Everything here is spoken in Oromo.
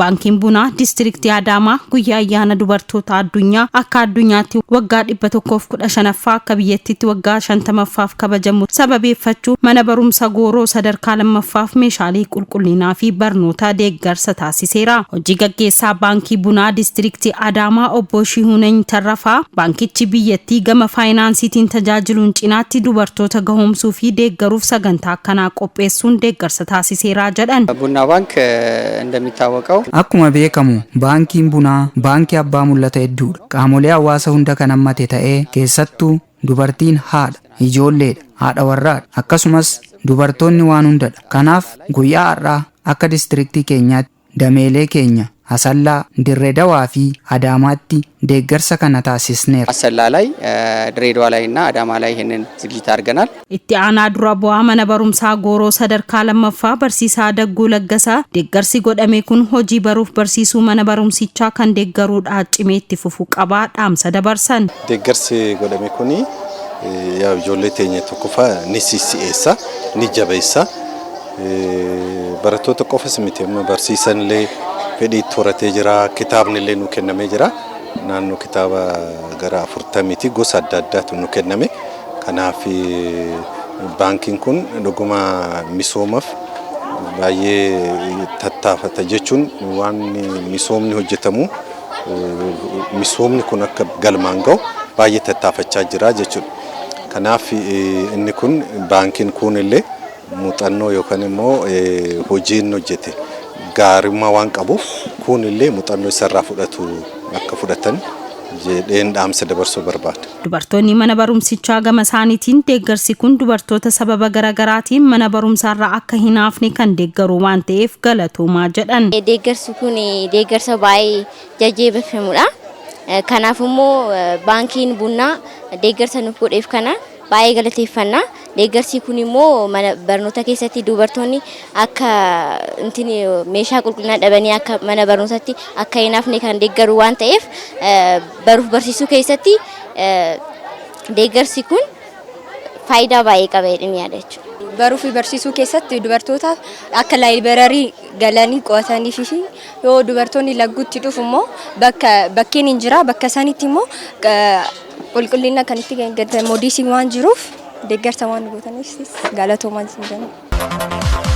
Baankiin Bunaa Diistiriiktii Adaamaa guyyaa ayyaana dubartoota addunyaa akka addunyaatti waggaa 115ffaa, akka biyyattiitti waggaa 50ffaaf kabajamu sababeeffachuu mana barumsa Gooroo sadarkaa lammaffaaf meeshaalee qulqullinaa fi barnoota deeggarsa taasiseera. Hojii gaggeessaa Baankii Bunaa Diistiriiktii Adaamaa Obbo Shihuunany Tarrafaa, baankichi biyyattii gama faayinaansiitiin tajaajiluun cinaatti dubartoota gahoomsuu fi deeggaruuf sagantaa akkanaa qopheessuun deeggarsa taasiseera jedhan. ቡና ባንክ እንደሚታወቀው Akkuma beekamu baankiin bunaa baankii abbaa mul'ata hedduudha. Qaamolee hawaasa hunda kan hammate ta'ee, keessattuu dubartiin haadha, ijoolleedha, haadha warraadha. Akkasumas dubartoonni waan hundadha. Kanaaf guyyaa har'aa akka diistiriktii keenyaatti dameelee keenya Asallaa, Dirree Dawaa fi Adaamaatti deeggarsa kana taasisneerra. አሰላ ላይ፣ ድሬዳዋ ላይ እና አዳማ ላይ ይህንን ዝግጅት አድርገናል። Itti aanaa dura bu'aa mana barumsaa Gooroo sadarkaa lammaffaa barsiisaa Dagguu Laggasaa, deeggarsi godhame kun hojii baruuf barsiisuu mana barumsichaa kan deeggaruudha, cimee itti fufuu qabaa dhaamsa dabarsan. Deeggarsi godhame kuni yaa ijoollee teenya tokkoffaa ni sissi'eessa, ni jabeessa. Barattoota qofas miti, amma barsiisan illee fedhii itti horatee jira. Kitaabni illee nu kennamee jira. Naannoo kitaaba gara 40ti gosa adda addaatu nu kenname. Kanaaf baankiin kun dhuguma misoomaaf baay'ee tattaafata jechuun, waan misoomni hojjetamu, misoomni kun akka galmaan ga'u baay'ee tattaafachaa jira jechuudha. Kanaaf inni kun baankiin kun illee muuxannoo yookaan immoo hojii inni hojjete gaarummaa waan qabuuf, kun illee muuxannoo isarraa fudhatu akka fudhatan jedheen dhaamsa dabarsuu barbaada. Dubartoonni mana barumsichaa gama isaaniitiin, deeggarsi kun dubartoota sababa garaagaraatiin mana barumsaarraa akka hin hafne kan deeggaru waan ta'eef galatoomaa jedhan. Deeggarsi kun deeggarsa baay'ee jajjabeeffamudha. Kanaaf immoo baankiin bunaa deeggarsa nuuf godheef kana baay'ee galateeffanna. Deeggarsi kun immoo mana barnoota keessatti dubartoonni akka intin meeshaa qulqullinaa dhabanii akka mana barnootaatti akka hin hafne kan deeggaru waan ta'eef, baruuf barsiisuu keessatti deeggarsi kun faayidaa baay'ee qaba jedheen yaada jechuudha. Baruu fi barsiisuu keessatti dubartoota akka library galanii qo'atanii fi yoo dubartoonni lagguutti dhufu immoo bakka bakkeen hin jira, bakka isaaniitti immoo qulqullina kan itti eeggatan moodiisii waan jiruuf, deeggarsa waan gootaniif galatoomaa jedhama.